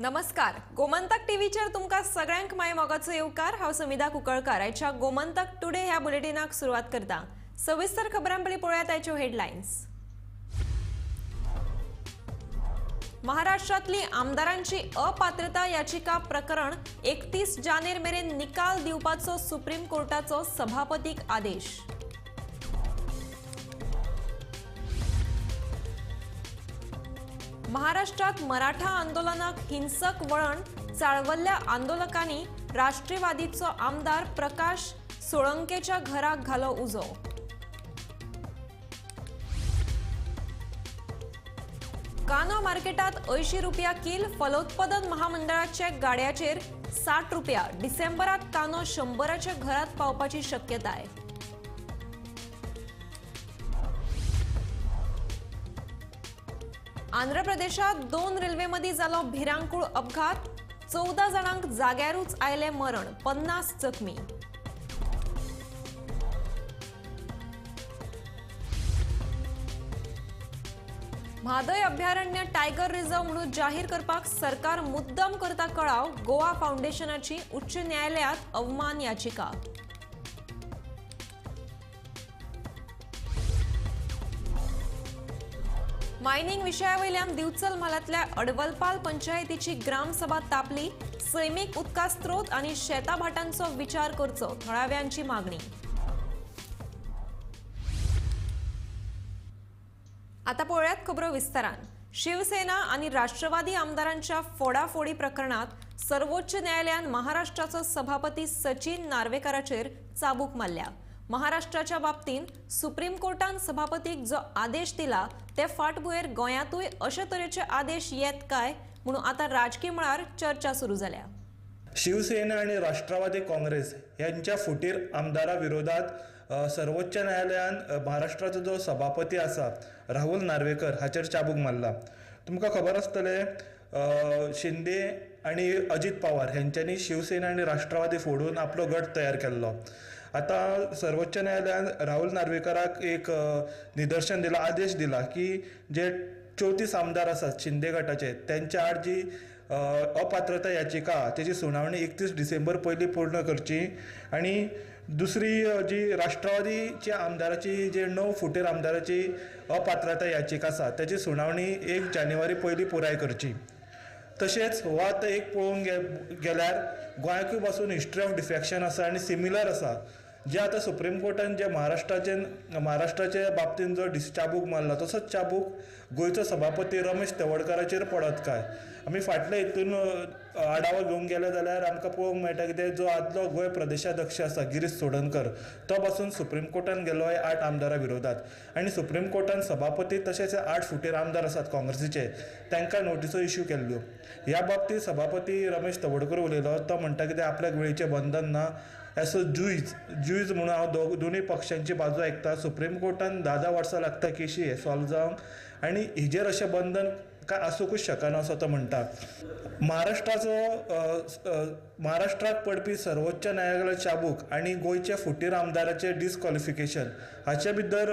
नमस्कार, गोमंतक टीव्हीचेर तुमकां सगळ्यांक माय मोगाचो येवकार. हांव समिधा कुंकळकार आयच्या गोमंतक टुडे ह्या बुलेटिनाक सुरवात करता. सविस्तर खबरां पयलीं पळोवया आयच्यो हेडलायन्स. महाराष्ट्रातली आमदारांची अपात्रता याचिका प्रकरण 31 जानेर मेरेन निकाल दिवपाचो सुप्रीम कोर्टाचो सभापतीक आदेश. महाराष्ट्रात मराठा आंदोलनाक हिंसक वळण, चाळवल्ल्या आंदोलकांनी राष्ट्रवादीचो आमदार प्रकाश सोळंकेच्या घराक घालो उजो. कांदो मार्केटात 80 रुपया कील, फलोत्पादन महामंडळाच्या गाड्याचेर 60 रुपया. डिसेंबरात कांदो 100च्या घरात पावपाची शक्यताय. आंध्र प्रदेशात 2 रेल्वेमध्ये झालो भिरांकूळ अपघात, 14 जणांक जाग्यारूच आयले मरण, 50 जखमी. म्हादय अभयारण्य टायगर रिझर्व म्हणून जाहीर करपाक सरकार मुद्दम करता कळाव, गोवा फाउंडेशनाची उच्च न्यायालयात अवमान याचिका. मायनिंग विशयावयल्यान दिवचल म्हालांतल्या अडवलपाल पंचायतीची ग्रामसभा तापली. सैमीक उदका स्त्रोत आनी शेताभाटांचो विचार करचो, थळाव्यांची मागणी. आता पळोवयात खबरो विस्तारान. शिवसेना आनी राष्ट्रवादी आमदारांच्या फोडाफोडी प्रकरणात सर्वोच्च न्यायालयान महाराष्ट्राचो सभापती सचिन नार्वेकाराचेर चाबूक मारल्या. महाराष्ट्राच्या बाबतींत सुप्रीम कोर्टान सभापतीक जो आदेश दिला ते फाटभुंयेर गोंयांतूय अशे तरेचे आदेश येत काय म्हणून आता राजकी मळार चर्चा सुरू जाल्या. शिवसेना आणि राष्ट्रवादी काँग्रेस यांच्या फुटीर आमदारा विरोधात सर्वोच्च न्यायालयान महाराष्ट्राचो जो सभापती आसा राहुल नार्वेकर हाचेर चाबूक मारला. तुमकां खबर आसतलें शिंदे आनी अजित पवार हेंच्यांनी शिवसेना आनी राष्ट्रवादी फोडून आपलो गट तयार केल्लो. आतां सर्वोच्च न्यायालयान राहुल नार्वेकराक एक निदर्शन दिला, आदेश दिला की जे 34 आमदार आसात शिंदे गटाचे त्यांच्या आड जी अपात्रता याचिका तेजी सुनावणी 31 डिसेंबर पयलीं पूर्ण करची आनी दुसरी जी राष्ट्रवादीच्या आमदाराची जे 9 फुटीर आमदाराची अपात्रता याचिका आसा तेजी सुनावणी 1 जानेवारी पयलीं पुराय करची. तशेंच हो आतां एक पळोवंक गेल्यार गोंयाकूय पासून हिस्ट्री ऑफ डिफेक्शन आसा आनी सिमिलर आसा. जे आतां सुप्रीम कोर्टान जे महाराष्ट्राचे बाबतीन जो चाबूक मारला तसोच चाबूक गोंयचो सभापती रमेश तवडकाराचेर पडत काय. आमी फाटल्या हितून आडावो घेवंक गेले जाल्यार आमकां पळोवंक मेळटा कितें जो आदलो गोंय प्रदेशाध्यक्ष आसा गिरीश चोडणकर तो पासून सुप्रीम कोर्टान गेलो 8 आमदारा विरोधात आनी सुप्रीम कोर्टान सभापती तशेंच 8 फुटीर आमदार आसात काँग्रेसीचे तांकां नोटिसो इश्यू केल्ल्यो. ह्या बाबतींत सभापती रमेश तवडकर उलयलो, तो म्हणटा कितें आपल्याक वेळेचें बंधन ना. एसो जुईज म्हणून हांव दोनूय पक्षांची बाजू आयकता. सुप्रीम कोर्टान 10-10 वर्सां लागता केशी हे सॉल्व जावंक आनी हिजेर अशें बंधन काय आसूंकूच शकना असो तो म्हणटा. महाराष्ट्राक पडपी सर्वोच्च न्यायालयाचो चाबूक आनी गोंयच्या फुटीर आमदाराचें डिसक्वॉलिफिकेशन हाचे भितर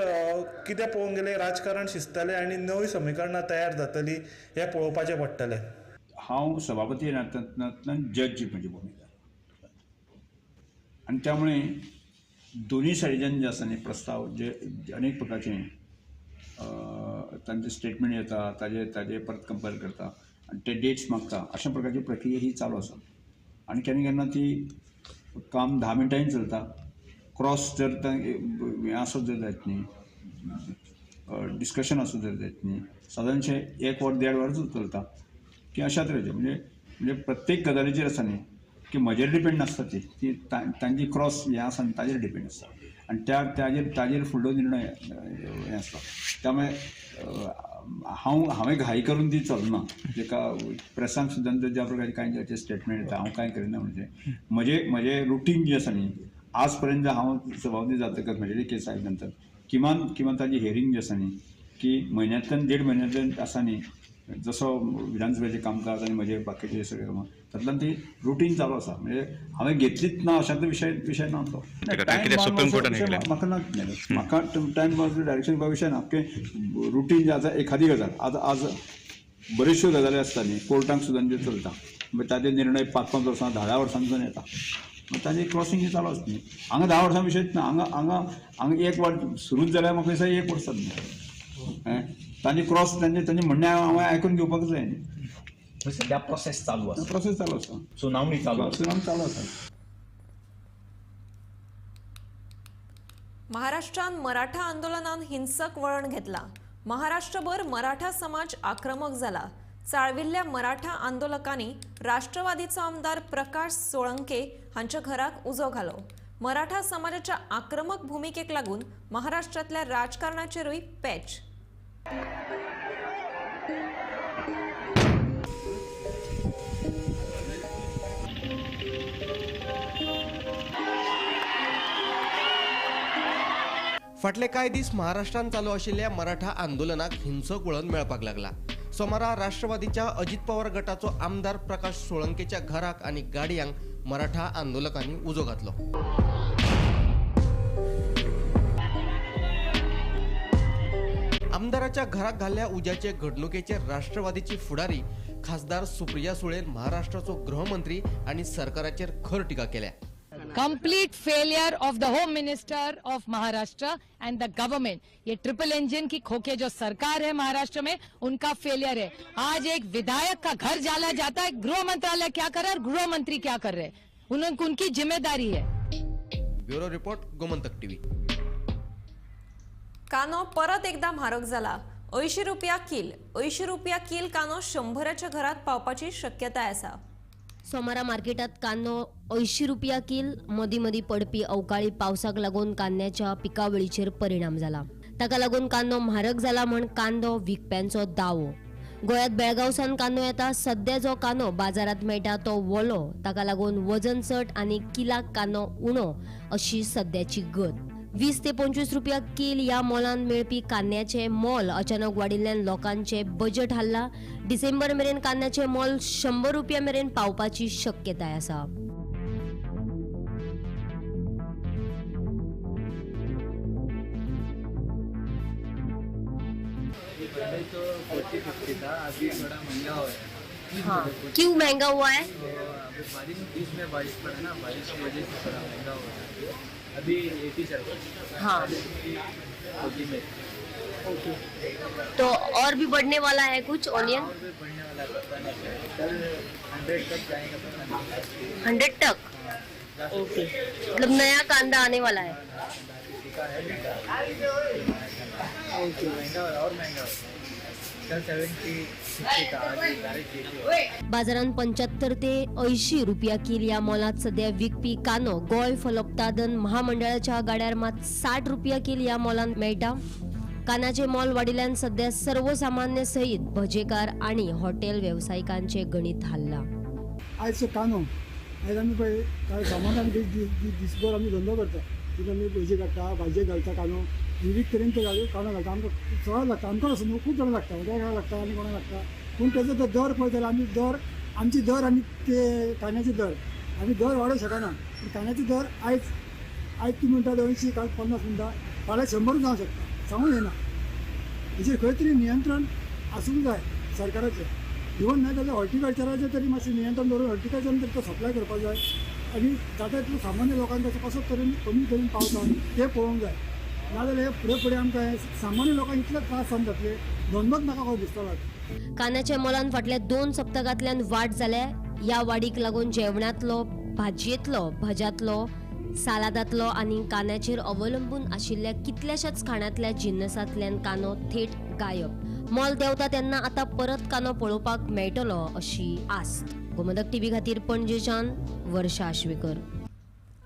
कितें पळोवंक गेलें राजकारण शिजतलें आनी नवी समीकरणां तयार जातलीं हें पळोवपाचें पडटलें. हांव सभापती नात्यातल्यान जज म्हजी भुमिका आनी त्यामुळे दोन्ही सायडीच्यान जे आसा न्ही प्रस्ताव जे अनेक प्रकारचे तांचे स्टेटमेंट येता ताजे ताजे परत कंपेर करता आनी ते डेट्स मागता, अशा प्रकारची प्रक्रिया ही चालू आसा. आनी केन्ना केन्ना ती काम 10 मिनटांनी चलता, क्रॉस जर हें आसत जर जायत न्ही, डिस्कशन आसत जर जायत न्ही, सादारणशें 1 वर 1.5 वरच चलता की अशा तरेचें. म्हणजे म्हणजे प्रत्येक गजालीचेर आसा न्ही की म्हजेर डिपेंड नासता ती ती तांची क्रॉस हें आसा न्ही ताजेर डिपेंड आसता आनी त्या ताजेर ताजेर फुडलो निर्णय हें आसता. त्यामुळे हांवें घाई करून ती चलना. जेका प्रेसांक सुद्दां ज्या प्रकारचे कांय जाचे स्टेटमेंट येता हांव कांय करिना. म्हणजे म्हजें म्हजें रुटीन जें आसा न्ही आज पर्यंत हांव सभापती जातकच म्हजे केस आयले नंतर किमान किमान ताजी हियरींग जें आसा न्ही की म्हयन्यांतल्यान 1.5 म्हयन्यांतल्यान आसा न्ही जसो विधानसभेचें कामकाज आनी म्हजे बाकीचे सगळे कामां तातूंतल्यान ती रुटीन चालू आसा. म्हणजे हांवें घेतलीच ना अशांतलो विशय ना तो. म्हाका ना, म्हाका टायम डायरेक्शन दिवपा विशय ना. रुटीन जे आतां एखादी गजाल आतां आज बऱ्योचश्यो गजाली आसता न्ही, कोर्टांक सुद्दां त्यो चलता, मागीर ताजे निर्णय 5-5 वर्सां 10-10 वर्सांच्यान येता, मागीर ताजें क्रॉसींग चालू आसता न्ही. हांगा 10 वर्सां विशयच ना, हांगा हांगा हांगा एक वाट सुरूच जाल्यार म्हाका दिसता 1 वर्स जातलें. तांचे क्रॉस तांचे तांचें म्हणणें हांवें आयकून घेवपाक जाय न्ही. सद्या प्रोसेस चालू आसा, प्रोसेस चालू आसा, सुनावणी चालू आसा, सुनावणी चालू आसा. महाराष्ट्रान मराठा आंदोलनान हिंसक वळण घेतला. महाराष्ट्रभर मराठा समाज आक्रमक जाला. चाळविल्ल्या मराठा आंदोलकांनी राष्ट्रवादीचो आमदार प्रकाश सोळंके हांच्या घराक उजो घालो. मराठा समाजाच्या आक्रमक भूमिकेक लागून महाराष्ट्रांतल्या राजकारणाचेरूय पॅच. फाटले कांय दीस महाराष्ट्रांत चालू आशिल्ल्या मराठा आंदोलनाक हिंसक वळण मेळपाक लागला. सोमारा राष्ट्रवादीच्या अजित पवार गटाचो आमदार प्रकाश सोळंकेच्या घराक आनी गाडयांक मराठा आंदोलकांनी उजो घातलो. आमदाराच्या घराक घाल्ल्या उज्याचे घडणुकेचेर राष्ट्रवादीची फुडारी खासदार सुप्रिया सुळेन महाराष्ट्राचो गृहमंत्री आनी सरकाराचेर खर टिका केल्या. Complete failure of the Home Minister of Maharashtra and the government. ये ट्रिपल इंजन की खोखे जो सरकार है महाराष्ट्र में, उनका फेलियर है. आज एक विधायक का घर जाला जाता है, गृह मंत्रालय क्या कर रहा है और गृह मंत्री क्या कर रहे हैं, उनकी जिम्मेदारी है. Bureau report, Gomantak TV. कानो परत एकदा म्हारग जाला. 80 रुपया कील, 80 रुपया कील कानो 100च्या घरात पावपाची शक्यताय आसा. सोमारा मार्केटात कांदो 80 रुपया कील. मदीं मदीं पडपी अवकाळी पावसाक लागून कांद्याच्या पिकावळीचेर परिणाम जाला. ताका लागून कांदो म्हारग जाला म्हण कांदो विकप्यांचो दावो. गोंयांत बेळगांवसान कांदो येता. सद्या जो कांदो बाजारांत मेळटा तो वोलो, ताका लागून वजन चड आनी किलाक कांदो उणो अशी सद्याची गत. 20 ते 25 रुपया कील ह्या मोलान मेळपी कांद्याचें मोल अचानक वाडिल्ल्यान लोकांचें बजेट हाल्ला. डिसेंबर मेरेन कांद्याचें मोल 100 रुपया मेरेन पावपाची शक्यताय आसा. तो 40-50 था, अभी थोड़ा महंगा हो गया। हाँ, क्यों महंगा हुआ है? अभी बारिश बीच में बारिश पड़ा ना, बारिश की वजह से थोड़ा महंगा हो गया। अभी 80 चल रहा है। हाँ, 40 में। ओके, तो और भी बढ़ने वाला है कुछ ऑनियन? और भी बढ़ने वाला है, पता नहीं, कल 100 तक जाएगा, पता नहीं। 100 तक? ओके, मतलब नया कांदा आने वाला है। ओके, महंगा और महंगा कल 70-60 था, आज 80। बाजारांत 75 ते 80 रुपया कील ह्या मोलांत सद्या विकपी कांदो गोंय फलोत्पादन महामंडळाच्या गाड्यार मात 60 रुपया कील ह्या मोलांत मेळटा. कांद्याचे मोल वाडिल्ल्यान सद्या सर्वसामान्य सहित भजेकार आनी हॉटेल वेवसायिकांचे गणित हाल्ला. आयज कांदो आयज आमी पळय कांय सामान आमी दिसभर आमी धंदो करता, तितून आमी भजी काडटा, भाजयेक घालता कांदो, विवीध तरेन ते कांदो घालता. आमकां सगळ्याक लागता, आमकां आसूं न्हू, खूब जाणां लागता, हॉटेलाक लागता आनी कोणाक लागता. पूण तेजो तो दर पळयत जाल्यार आमी दर, आमची दर आनी ते कांद्याचे दर आमी दर वाडोवंक शकना. पूण कांद्याचे दर आयज आयज तूं म्हणटा 80, काल 50 म्हणटा, फाल्यां 100 जावंक शकता, सांगूंक येना. हेचेर खंय तरी नियंत्रण आसूंक जाय सरकाराचें. इवन न्हय जाल्यार हॉर्टिकल्चराचें तरी मातशें नियंत्रण दवरून हॉर्टिकल्चरान तरी तो सप्लाय करपाक जाय आनी जाता तितलो सामान्य लोकांक ताचो कसो तरेन कमी तरेन पावता तें पळोवंक जाय. नाजाल्यार फुडें फुडें आमकां सामान्य लोकांक इतले त्रास जावन जातले, धंदोच नाका कसो दिसतलो. कांद्याच्या मोलान फाटल्या 2 सप्तकांतल्यान वाड जाल्या. ह्या वाडीक लागून जेवणांतलो, भाजयेंतलो, भज्यांतलो, सालादांतलो आनी कांद्याचेर अवलंबून आशिल्ल्या कितल्याशाच खाणांतल्या जिन्नसांतल्यान कांदो थेट गायब. मोल देंवता तेन्ना आतां परत कांदो पळोवपाक मेळटलो अशी आस्त. गोमंतक टीव्ही खातीर पणजेच्यान वर्षा आश्वेकर.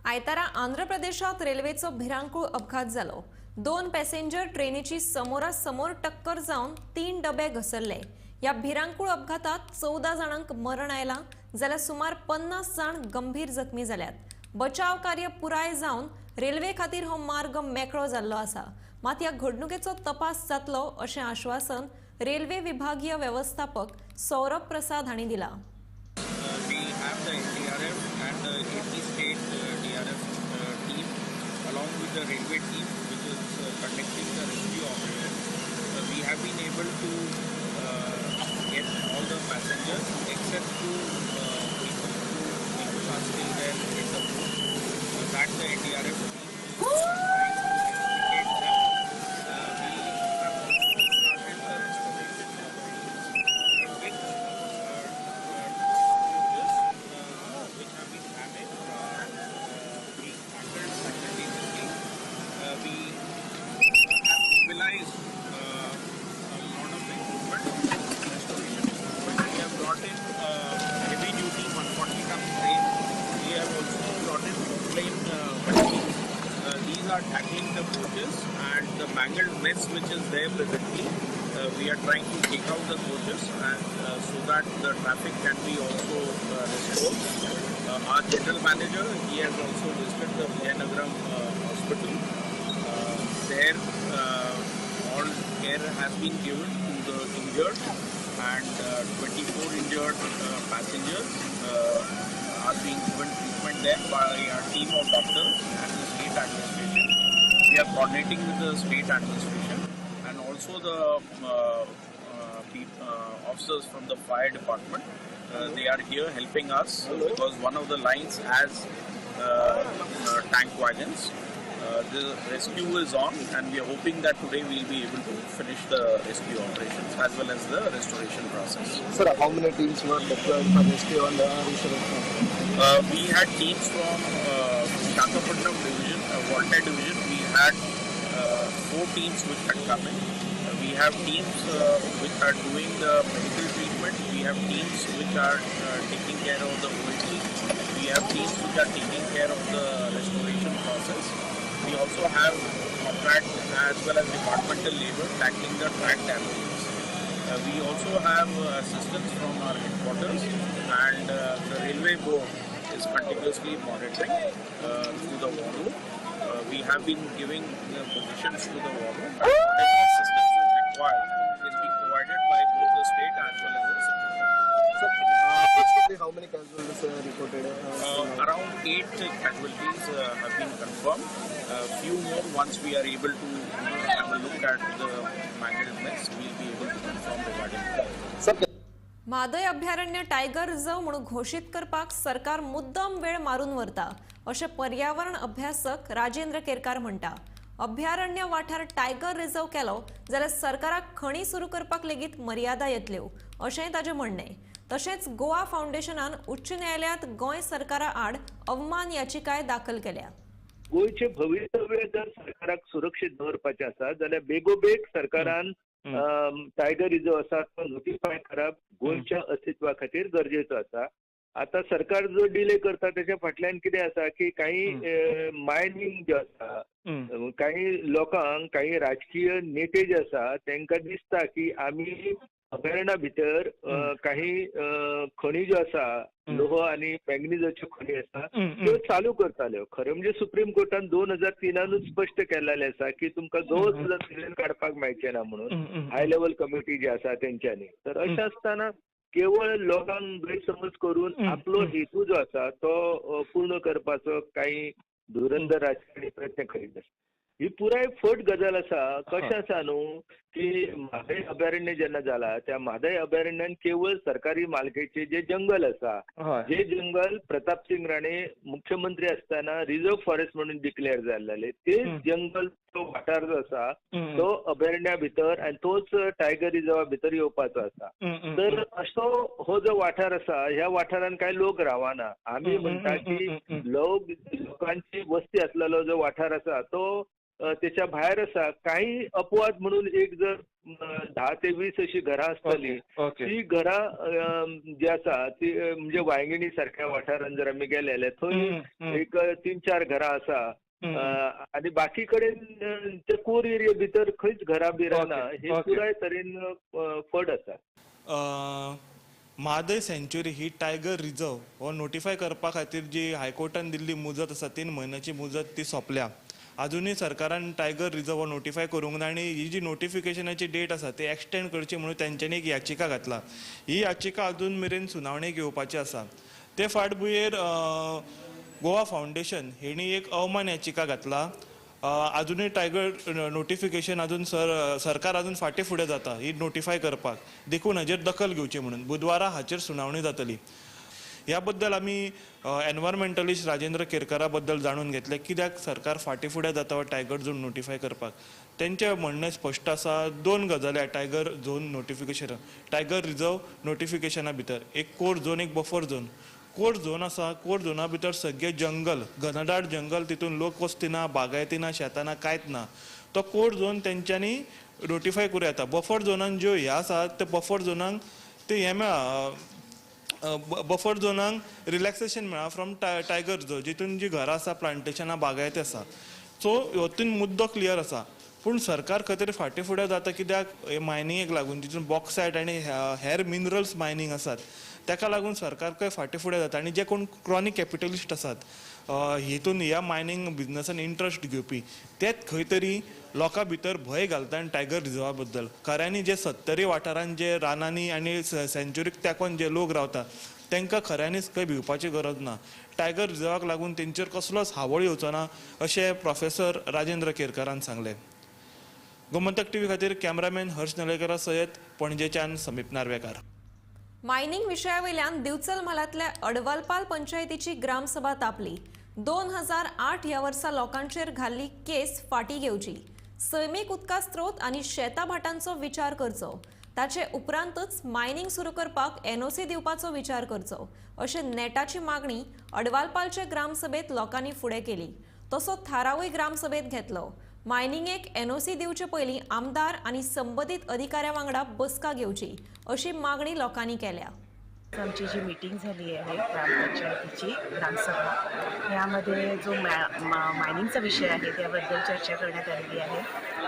आयतारा आंध्र प्रदेशात रेल्वेचो भिरांकूळ अपघात जालो. 2 पॅसेंजर ट्रेनीची समोरासमोर टक्कर जावन 3 डबे घसरले. ह्या भिरांकूळ अपघातात 14 जाणांक मरण आयलां जाल्यार सुमार 50 जाण गंभीर जखमी जाल्यात. बचाव कार्य पुराय जावन रेल्वे खातीर हो मार्ग मेकळो जाल्लो आसा. मात ह्या घडणुकेचो तपास जातलो अशें आश्वासन रेल्वे विभागीय व्यवस्थापक सौरभ प्रसाद हांणी दिला. We have the NDRF and the AP state DRF team along with the railway team which is conducting the rescue operation. We have been able to get and the NDRF team is trying to extricate them. We have also started the restoration operations in which bridges which have been damaged are being tackled simultaneously. We have mobilized a lot of equipment, restoration equipment. We have brought in heavy duty 140 ton crane. We have also brought in plane machines. These are tackling the coaches and the mangled mess which is there presently. We are trying to take out the coaches and so that the traffic can be also restored. Our general manager, he has also visited the Vizianagaram hospital. There all care has been given to the injured, and 24 injured passengers are being given treatment there by our team of doctors and the state administration. We are coordinating with the state administration and also the officers from the fire department. They are here helping us because one of the lines has tank wagons. The rescue is on, and we are hoping that today we will be able to finish the rescue operations as well as the restoration process. Sir, how many teams were deployed for rescue and restoration? We had teams from Visakhapatnam division, Waltair division. We had 4 teams which had come in. We have teams which are doing the medical treatment. We have teams which are taking care of the OHE. We have teams which are taking care of the restoration process. We also have contract as well as departmental labor tackling the track damages. We also have assistance from our headquarters, and the railway board is continuously monitoring through the war room. We have been giving the positions to the war room, and whatever assistance is required is being provided by both the state as well as the central government. Sir, approximately how many casualties are reported? Around 8 casualties have been confirmed. Few more, once we are able to have a look at the mangled mess, we will be able to confirm regarding that. Mhadei अभयारण्य tiger reserve म्हणून घोशीत करपाक सरकार मुद्दम वेळ मारून व्हरता अशें पर्यावरण अभ्यासक राजेंद्र केरकार म्हणटा. अभयारण्य वाठार टायगर रिझर्व केलो जाल्यार सरकाराक खणी सुरू करपाक लेगीत मर्यादा येतल्यो अशेंय ताजें म्हणणें. तशेंच गोवा फावंडेशनान उच्च न्यायालयांत गोंय सरकारा आड अवमान याचिकाय दाखल केल्या. गोंयचें भवितव्य जर सरकाराक सुरक्षीत दवरपाचें आसा जाल्यार बेगोबेग सरकारान टायगर रिझर्व आसा तो नोटिफाय करप गोंयच्या अस्तित्वा खातीर गरजेचो आसा. आतां सरकार जो डिले करता तेच्या फाटल्यान कितें आसा की काही मायनींग जें आसा, काही लोकांक, काही राजकीय नेते जे आसा तांकां दिसता की आमी अभयारण्या भितर काही खणी ज्यो आसा, लोह आनी मॅग्निजाच्यो खणी आसा त्यो चालू करताल्यो. खरें म्हणजे सुप्रीम कोर्टान 2003 स्पश्ट केल्लें आसा की तुमकां गवत सुद्दां थंयच्यान काडपाक मेळचें ना म्हणून, हाय लेवल कमिटी जी आसा तेंच्यांनी. तर अशें आसतना केवळ लोकांक गैरसमज करून आपलो हेतू जो आसा तो पूर्ण करपाचो काही धुरंधर राजकारणी प्रयत्न करीत आसा. ही पुराय फट गजाल आसा. कशें आसा न्हू की म्हादय अभयारण्य जेन्ना जाला त्या म्हादय अभयारण्यान केवळ सरकारी मालकेचे जे जंगल आसा, जे जंगल प्रतापसिंग राणे मुख्यमंत्री आसतना रिझर्व फॉरेस्ट म्हणून डिक्लेअर जाल्ले ते जंगल तो वाठार जो आसा तो अभयारण्या भितर आनी तोच टायगर रिझर्वा भितर येवपाचो आसा. तर असो हो जो वाठार आसा ह्या वाठारान कांय लोक रावना. आमी म्हणटा की लोकांची वस्ती आसलेलो जो वाठार आसा तो त्याच्या भायर आसा. काही अपवाद म्हणून एक जर 10 ते 20 अशी घरां आसतली, ती घरां जी आसा ती म्हणजे वायंगिणी सारख्या वाठारान जर आमी गेले जाल्यार थंय एक 3-4 घरां आसा आनी बाकी कडेन ते कोर एरिया भितर खंयच घरां बिरां ना. हे पुराय तरेन फट आसा. म्हादय सँच्युरी ही टायगर रिझर्व हो नोटिफाय करपा खातीर जी हायकोर्टान दिल्ली मुजत आसा 3 म्हयन्याची मुजत ती सोंपल्या. अजुनूय सरकारान टायगर रिझर्व हो नोटिफाय करूंक ना आनी ही जी नोटिफिकेशनाची डेट आसा ती एक्सटेंड करची म्हणून तेंच्यांनी एक याचिका घातला. ही याचिका अजून मेरेन सुनावणेक येवपाची आसा. ते फाटभुंयेर गोवा फावंडेशन हेणी एक अवमान याचिका घातला. अजुनूय टायगर नोटिफिकेशन अजून सरकार अजून फाटीं फुडें जाता ही नोटिफाय करपाक, देखून हाजेर दखल घेवची म्हणून बुधवारा हाचेर सुनावणी जातली. ह्या बद्दल आमी एनवायरमेंटलिस्ट राजेंद्र केरकारा बद्दल जाणून घेतले कित्याक सरकार फाटीं फुडें जाता वा टायगर झोन नोटिफाय करपाक. तेंचें म्हणणें स्पश्ट आसा, दोन गजाली tiger zone notification, tiger reserve नोटिफिकेशना भितर एक कोर झोन, एक बफर झोन. कोर झोन आसा, कोर झोना भितर सगळें जंगल, घनदाट जंगल, तितून लोक वस्ती ना, बागायती ना, शेतां ना, कांयच ना. तो कोर झोन तेंच्यांनी नोटिफाय करूं येता. बफर झोनान ज्यो हे आसा ते बफर झोनाक ते हें मेळ्ळा, बफर झोनाक रिलॅक्सेशन मेळ्ळा फ्रॉम टायगर झोन, जितून जी घरां आसा, प्लांटेशनां, बागायती आसा. सो हितून मुद्दो क्लियर आसा. पूण सरकार खंय तरी फाटीं फुडें जाता कित्याक मायनिंगेक लागून, जितून बॉक्सायट आनी हेर मिनरल्स मायनींग आसात ताका लागून सरकार खंय फाटीं फुडें जाता. आनी जे कोण क्रॉनीक कॅपिटलिस्ट आसात हितून ह्या मायनींग बिजनसान इंट्रस्ट घेवपी तेच खंय तरी लोकां भितर भंय घालता आनी टायगर रिजर्वा बद्दल. खऱ्यांनी जे सत्तरी वाठारान जे रानांनी आनी सेंच्युरीक तेंकोन जे लोक रावता तांकां खऱ्यांनीच खंय भिवपाची गरज ना. टायगर रिजर्वाक लागून तेंचेर कसलोच हावळ येवचो ना अशें प्रोफेसर राजेंद्र केरकारान सांगलें. गोमंतक टीव्ही खातीर कॅमेरामॅन हर्ष नलेकरा सयत पणजेच्यान समीप नार्वेकार. मायनिंग विशयावयल्यान दिवचल म्हालांतल्या अडवालपाल पंचायतीची ग्रामसभा तापली. 2008 ह्या वर्सा लोकांचेर घाल्ली केस फाटीं घेवची, सैमीक उदका स्रोत आनी शेतां भाटांचो विचार करचो, ताचे उपरांतच मायनिंग सुरू करपाक एनओसी दिवपाचो विचार करचो अशें नेटाची मागणी अडवालपालचे ग्रामसभेत लोकांनी फुडें केली. तसो थारावूय ग्रामसभेत घेतलो. मायनिंगेक एनओसी दिवचे पयलीं आमदार आनी संबंदीत अधिकाऱ्यां वांगडा बसका घेवची अशी मागणी लोकांनी केल्या. आमची जी मीटिंग झाली आहे ग्रामपंचायतीची ग्रामसभा, यामध्ये जो मायनिंगचा विषय आहे त्याबद्दल चर्चा करण्यात आलेली आहे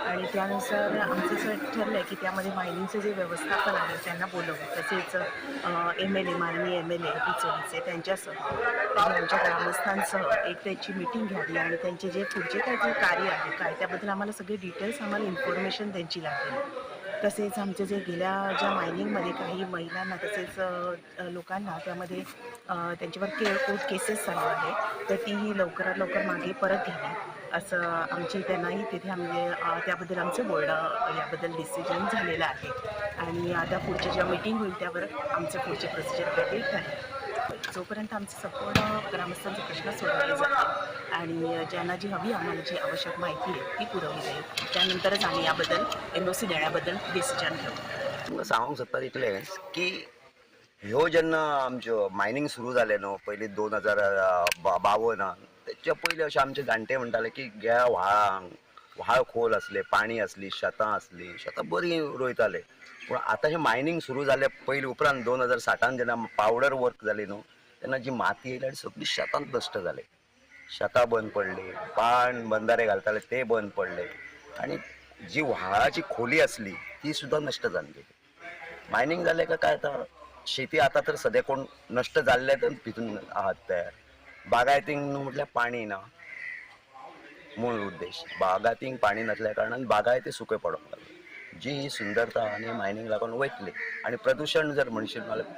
आणि त्यानुसार आमचं असं ठरलं आहे की त्यामध्ये मायनिंगचं जे व्यवस्थापन आहे त्यांना बोलवू, तसेच MLA माननीय MLA बिचोलीचे त्यांच्यासह आणि आमच्या ग्रामस्थांसह एक त्यांची मीटिंग घ्यावी आणि त्यांचे जे पुढचे काय जे कार्य आहे काय त्याबद्दल आम्हाला सगळे डिटेल्स आम्हाला इन्फॉर्मेशन त्यांची लागेल. तसेच आमचे जे गेल्या ज्या मायनिंगमध्ये काही महिलांना तसेच लोकांना त्यामध्ये त्यांच्यावर कोर्ट केसेस चालू आहे तर तीही लवकरात लवकर मागे परत घ्यावी असं आमची त्यांनाही तिथे आम्ही त्याबद्दल आमचं बोलणं याबद्दल डिसिजन झालेलं आहे आणि आता पुढची जेव्हा मीटिंग होईल त्यावर आमचं पुढचे प्रोसिजर काय ते ठरेल. जोपर्यंत आमचं संपूर्ण ग्रामस्थांचे प्रश्न सोडवले जातील आणि ज्यांना जी हवी आम्हाला जी आवश्यक माहिती आहे ती पुरवली जाईल त्यानंतरच आम्ही याबद्दल NOC देण्याबद्दल डिसिजन घेऊ. तुमकां सांगूंक सोदता तितलेंच की ह्यो जेन्ना आमच्यो मायनींग सुरू जालें न्हू पयलीं 2052 तेच्या पयलीं अशें आमचे जाणटे म्हणटाले की ह्या व्हाळांक व्हाळ खोल आसले, पाणी आसली, शेतां आसली, शेतां बरीं रोयताले. पूण आतां हें मायनींग सुरू जालें पयलीं उपरांत 2060 जेन्ना पावडर वर्क जाली न्हू तेन्ना जी माती येयली आनी सगळी शेतांत नश्ट जाली. शेतां बंद पडली, बाण बंधारे घालताले ते बंद पडले आनी जी व्हाळाची खोली आसली ती सुद्दां नश्ट जावन गेली. मायनींग जालें काय काय आतां शेती आतां तर सद्या कोण नश्ट जाल्ले तर भितून आहात तयार. बागायतींक न्हू म्हटल्यार पाणी ना, मूळ उद्देश बागायतींक पाणी नासल्या कारणान बागायती सुके पडोंक लागले. जी ही सुंदरता आनी मायनींग लागून वयतली. आनी प्रदुशण जर म्हणशीत जाल्यार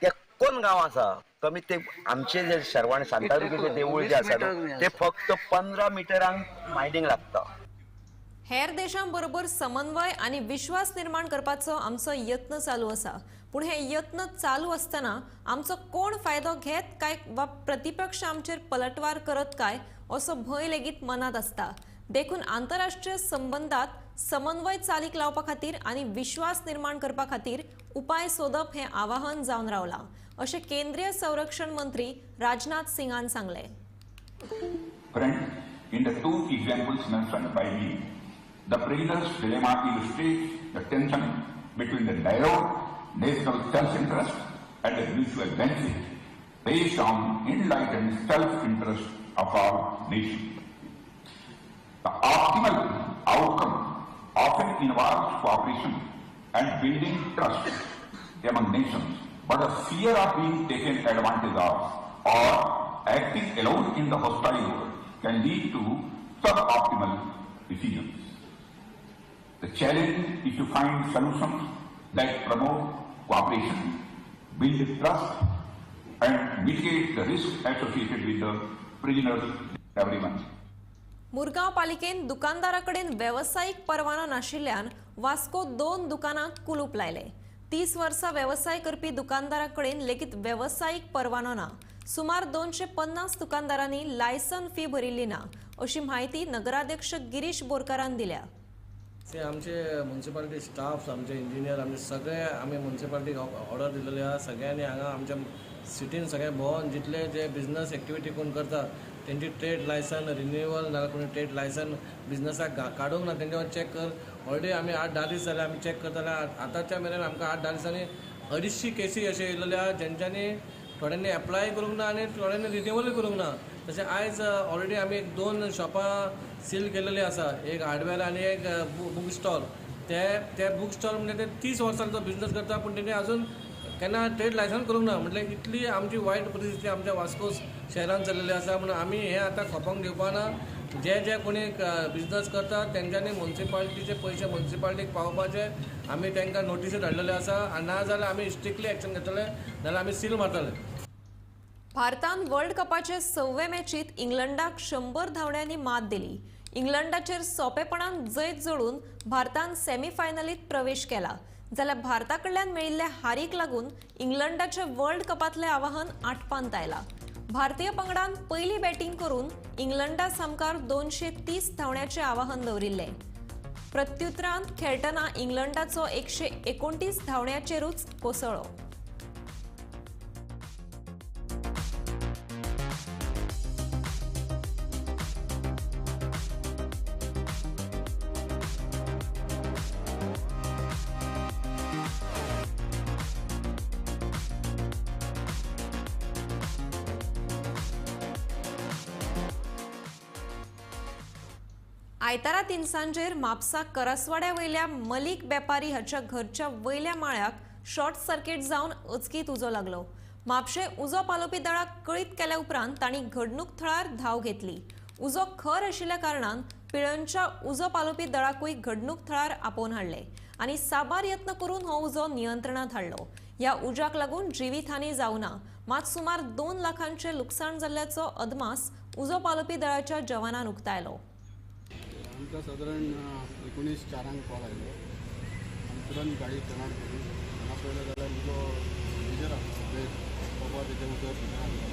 त्या कोण गांव आसा कमीत ते आमचे जे शर्वाण शांतादुर्गेचें देवूळ जें आसा न्हू ते फक्त 15 मिटरांक मायनींग लागता. हेर देशांबरोबर समन्वय आनी विश्वास निर्माण करपाचो आमचो यत्न चालू आसा, पूण हे यत्न चालू आसतना आमचो कोण फायदो घेत काय वा प्रतिपक्ष आमचेर पलटवार करत काय असो भंय लेगीत मनात आसता. देखून आंतरराष्ट्रीय संबंधात समन्वय चालीक लावपा खातीर आनी विश्वास निर्माण करपा खातीर उपाय सोदप हें आवाहन जावन रावलां अशें केंद्रीय संरक्षण मंत्री राजनाथ सिंगान सांगलें. In the two examples mentioned by me, the prisoner's dilemma illustrates the tension between the narrow national self-interest and the mutual benefit based on enlightened self-interest of our nation. The optimal outcome often involves cooperation and building trust among nations, but the fear of being taken advantage of or acting alone in the hostile world can lead to suboptimal decisions. The challenge is to find solutions that promote cooperation, build trust, and mitigate the risk associated with the prisoners everyone. Murgaon पालिकेन दुकानदाराकडेन वेवसायीक परवानो नाशिल्ल्यान वास्को 2 दुकानांक कुलूप लायले. 30 वर्सां वेवसाय करपी दुकानदारां कडेन लेगीत वेवसायीक परवानो ना. सुमार 250 दुकानदारांनी लायसन फी भरिल्ली ना अशी म्हायती नगराध्यक्ष गिरीश बोरकारान दिल्या. ते आमचे म्युनिसिपालिटी स्टाफ, आमचे इंजिनियर, आमचे सगळे आमी म्युनिसिपालिटीक ऑर्डर दिलेले आहा. सगळ्यांनी हांगा आमच्या सिटीन सगळे भोंवन जितले जे बिजनस एक्टिविटी कोण करता तेंची ट्रेड लायसन रिन्युअल नाजाल्यार कोणी ट्रेड लायसन बिजनसाक काडूंक ना तेंच्यावर चॅक कर. ऑलरेडी आमी 8-10 दीस जाले आमी चॅक करताले. आतांच्या मेरेन आमकां 8-10 दिसांनी 250 केसी अशे येयलेले आहा जेंच्यांनी थोड्यांनी एप्लाय करूंक ना आनी थोड्यांनी रिन्युअलूय करूंक ना. तशें आयज ऑलरेडी आमी 2 शॉपां सील केलेली आसा, एक हार्डवेअर आनी एक बूक स्टॉल. ते बूक स्टॉल म्हणजे ते 30 वर्सां तो बिजनस करता पूण तेणी अजून केन्ना ट्रेड लायसन करूंक ना. म्हटल्यार इतली आमची वायट परिस्थिती आमच्या वास्को शहरान चल्लेली आसा. म्हणून आमी हें आतां खपोवंक दिवपा ना. जे जे कोणी बिजनस करता तेंच्यांनी म्युनिसिपालिटीचे पयशे म्युनिसिपालिटीक पावोवपाचे आमी तांकां नोटिसी धाडलेले आसा आनी ना जाल्यार आमी स्ट्रिक्टली एक्शन घेतले नाजाल्यार आमी सील मारतले. भारतान वर्ल्ड कपाचे 6वे मॅचीत इंग्लंडाक 100 धांवड्यांनी मात दिली. इंग्लंडाचेर सोंपेपणान जैत जोडून भारतान सेमीफायनलीत प्रवेश केला. जाल्यार भारता कडल्यान मेळिल्ल्या हारीक लागून इंग्लंडाचे वर्ल्ड कपांतलें आवाहन आटपांत आयला. भारतीय पंगडान पयली बॅटींग करून इंग्लंडा सामकार 230 धांवड्याचें आवाहन दवरिल्लें. प्रत्युत्तरांत खेळटना इंग्लंडाचो 129 धांवड्याचेरूच कोसळ्ळो. आयतारा तिनसांजेर म्हापसा करसवाड्या वयल्या मलिक बेपारी हाच्या घरच्या वयल्या माळ्याक शॉर्ट सर्किट जावन अचकीत उजो लागलो. म्हापशें उजो पालोवपी दळाक कळीत केल्या उपरांत तांणी घडणूक थळार धांव घेतली. उजो खर आशिल्ल्या कारणान पिळर्णच्या उजो पालोवपी दळाकूय घडणूक थळार आपोवन हाडले आनी साबार यत्न करून हो उजो नियंत्रणांत हाडलो. ह्या उज्याक लागून जिवीतहानी जावना, मात सुमार 2 लाखांचें लुकसाण जाल्ल्याचो अदमास उजो पालोवपी दळाच्या जवानान उक्तायलो. आमकां सादारण 8:45 कॉल आयलो. आमी तुरंत गाडी टर्न केली. हांगा पळयलें जाल्यार उजो मेजर आसलो, वयर बाबा तेजें उदक भितर आसलो.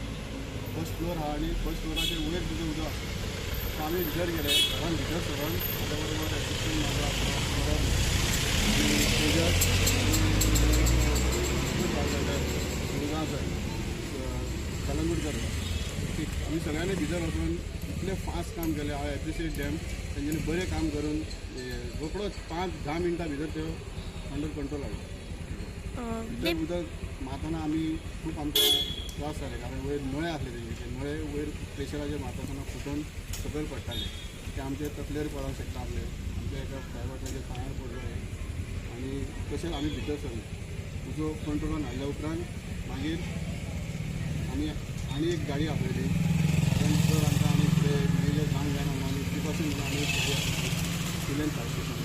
फर्स्ट फ्लोर आहा आनी फर्स्ट फ्लोराचेर वयर तेजें उदक आसलो. सो आमी भितर गेले, घरान भितर सरून म्हाज्या बरोबर एसिस्टंट म्हाजो आसलो तेजस मुरगांव कलंगूटकर. आमी सगळ्यांनी भितर वचून इतलें फास्ट काम केलें. हांव एप्रिशिएट डॅम, तेंच्यांनी बरें काम करून रोकडोच 5-10 मिनटां भितर त्यो अंडर कंट्रोल हाडलो. भितर उदक मारतना आमी खूब आमकां त्रास जाले, कारण वयर नळे आसले तेंचे, ते नळे वयर प्रेशराचेर मारता आसतना फुटून सकयल पडटाले. ते आमचे तकलेर पडोंक शकता आसले, आमच्या एका ड्रायव्हराच्या पांयार पडलो आनी तशेंच आमी भितर सरले. उजो कंट्रोलान हाडल्या उपरांत मागीर आमी आनी एक गाडी आपयली, कारण जर आमकां आनी फुडें मेजर जावंक जायना म्हणून आमी प्रिकॉशन म्हणून आमी एक गाडी आपयली पिलेन फायर स्टेशन.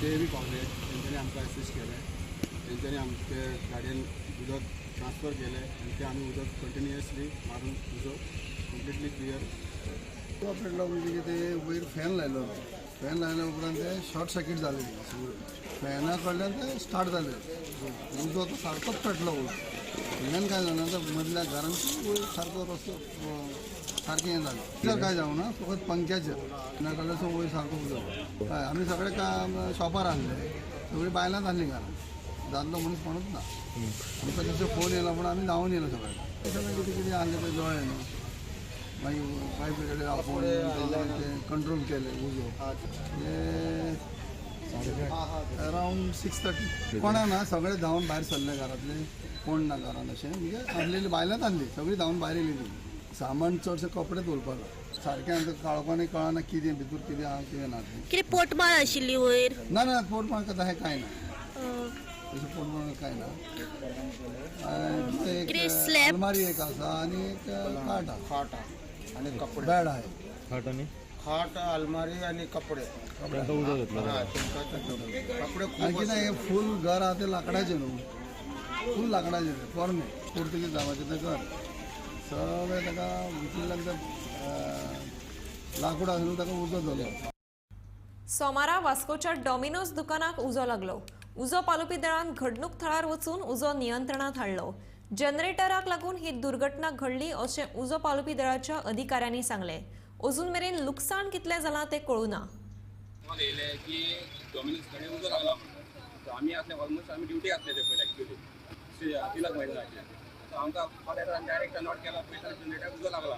ते बी पावले, तेंच्यांनी आमकां एसिस्ट केलें. तेंच्यांनी आमचे गाडयेन उदक ट्रान्सफर केलें आनी तें आमी उदक कंटिन्युअसली मारून उजो कंप्लिटली क्लियर. पेटलो म्हणजे कितें, वयर फॅन लायलो, फॅन लायल्या उपरांत ते शॉर्ट सर्कीट जालें. फॅना कडल्यान ते स्टार्ट जालें, उजो तो सारकोच पेटलो. फॅन काय जाणा मदल्या घरान वयर सारको रस्तो सारकें हें जालें. तर काय जावना, फकत पंख्याचेर फॅना कडल्यान वयर सारको उजो. हय, आमी सगळे शॉपार आसले, सगळीं बायलांच आसलीं घरान, दादलो मनीस कोणूच ना. आमकां तसो फोन येयलो म्हूण आमी धांवून येयलो. सगळे सगळें कितें कितें आसलें तें जळ्ळें न्हू. मागीर फायर ब्रिगेड आपोवन तें कंट्रोल केलें उजो. अरावंड 6:30 कोणा ना, सगळे धांवन भायर सरले घरांतले, कोण ना घरान अशें म्हणजे आसलेली बायलांच आसली, सगळीं धांवन भायर येयली. ती सामान चडशे कपडे दवरपाक सारकें आमकां काळोखानूय कळना कितें भितर कितें आहा कितें ना. कितें पोटमाळ आशिल्ली वयर? ना ना, पोटमाळ तशें कांय ना, तशें पोटमाळ कांय ना. एक अलमारी एक आसा आनी एक खाट आहा, खाट आहा आनी कपडे, बेड आहा, खाट आनी खाट, अलमारी आनी कपडे. कपडे आनी कितें फूल घर आहा तें लांकडाचें न्हू, फूल लांकडाचें तें पोरणें पुर्तुगीज जावाचें तें घर, सगळें ताका भितरल्यान तें लांकूड आसलें ताका उजो जालो. सोमारा वास्कोच्या डॉमिनोज दुकानाक उजो लागलो. उजो पालोवपी दळान घडणूक थळार वचून उजो नियंत्रणात हाडलो. जनरेटराक लागून ही दुर्घटना घडली अशें उजो पालोवपी दळाच्या अधिकाऱ्यांनी सांगलें. अजून मेरेन लुकसाण कितलें जालां तें कळूं ना. येयले की डॉमिनोज कडेन उजो लागला म्हणून. सो आमी आसले ऑलमोस्ट आमी ड्युटी आसले ते पयले एक्चुअली तिलक मैदानाचेर. सो आमकां कॉल येता आनी डायरेक्ट टर्न आवट केला पळयता जनरेटराक उजो लागला.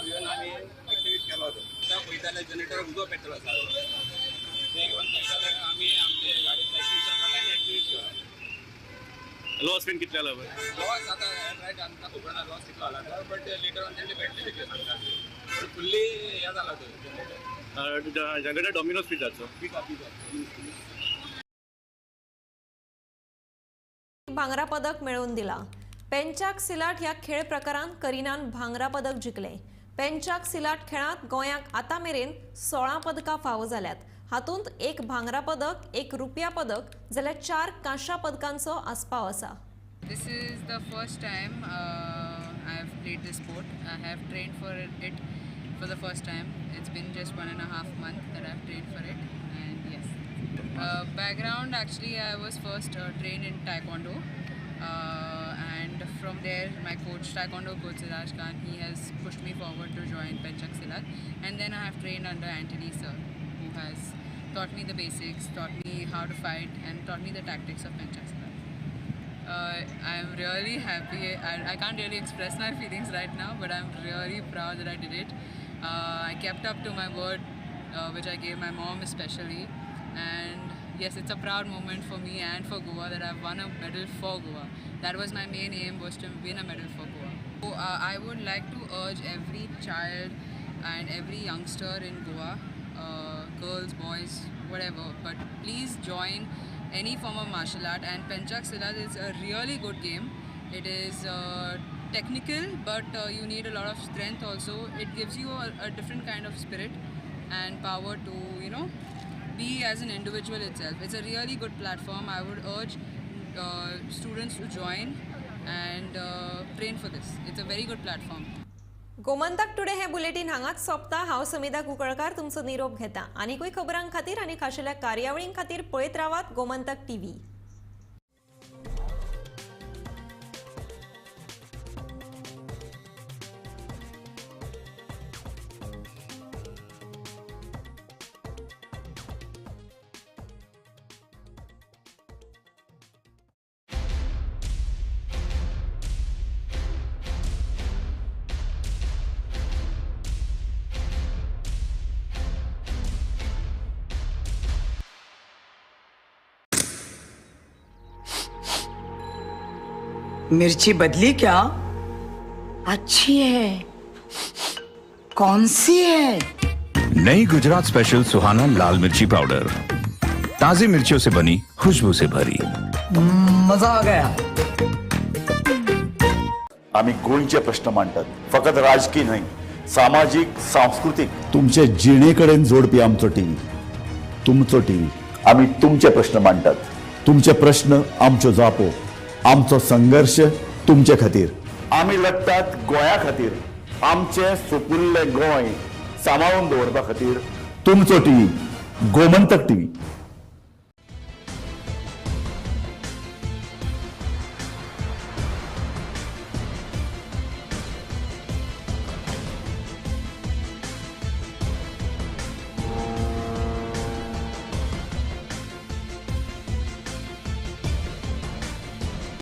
इवन आमी एक्टिवेट केलो तो आतां पळयता जाल्यार जनरेटराक उजो पेट्रोल आसा तें घेवन पळयता जाल्यार आमी आमचे गाडी एक्टिवेशन काडला आनी एक्टिवेट केला. लॉस बीन कितले जाला पळय? लॉस आतां रायट आमकां खबर ना लॉस कितलो जाला तो, बट लेटर ऑन तेंचे भेटले तितले सांगता, बट फुल्ली हें जाला तो जनरेटर. जनरेटर डॉमिनोज पिझ्झाचो. पिझ्झा पिझ्झा भांगरा पदक मेळोवन दिला. पेंचाक सिलाट ह्या खेळ प्रकारांत करीनान भांगरा पदक जिखलें. पेंचाक सिलाट खेळांत गोंयाक आतां मेरेन 16 पदकां फावो जाल्यात. हातूंत 1 भांगरा पदक, 1 रुपया पदक जाल्यार 4 कांश्या पदकांचो आस्पाव आसा. This is the first time I have played this sport. I have trained for it for the first time. It's been just 1.5 months that I have trained for it, and yes. Background, actually I was first trained in Taekwondo, and from there my coach, Taekwondo coach Siraj Khan, he has pushed me forward to join Pencak Silat, and then I have trained under Anthony sir, who has taught me the basics, taught me how to fight, and taught me the tactics of Pencak Silat. I'm really happy. I can't really express my feelings right now, but I'm really proud that I did it. I kept up to my word, which I gave my mom especially. And yes, it's a proud moment for me and for Goa that I've won a medal for Goa. That was my main aim, was to win a medal for Goa. So, I would like to urge every child and every youngster in Goa, girls, boys, whatever, but please join any form of martial art, and Pencak Silat is a really good game. It is technical, but you need a lot of strength also. It gives you a different kind of spirit and power to, you know, be as an individual itself. It's a really good platform. I would urge students to join and train for this. It's a very good platform. Gomantak today हे bulletin हांगाच सोंपता. हांव समिधा कुंकळकार तुमचो निरोप घेता. आनीकूय खबरां खातीर आनी खाशेल्या कार्यावळीं खातीर पळयत रावात गोमंतक टीव्ही. मिर्ची बदली क्या? अच्छी है। कौन सी है? नई गुजरात स्पेशल सुहाना लाल मिर्ची पाउडर, ताजी मिर्चियों से बनी, खुशबू से भरी। मजा आ गया। आम्ही गोंयचे प्रश्न मांडतात, फकत राजकीय न्हय, सामाजीक, सांस्कृतीक। तुमचे जिणेकडेन जोडपी आमचो टीव्ही, तुमचो टीव्ही। आम्ही तुमचे प्रश्न मांडतात, तुमचे प्रश्न आमच्यो जापो, आमचो संघर्ष तुमचे खातीर। आमी लढतात गोंया खातीर, आमचे सुपुल्ले गोंय सांबाळून दवरपा खातीर। तुमचो टीव्ही, गोमंतक टीव्ही।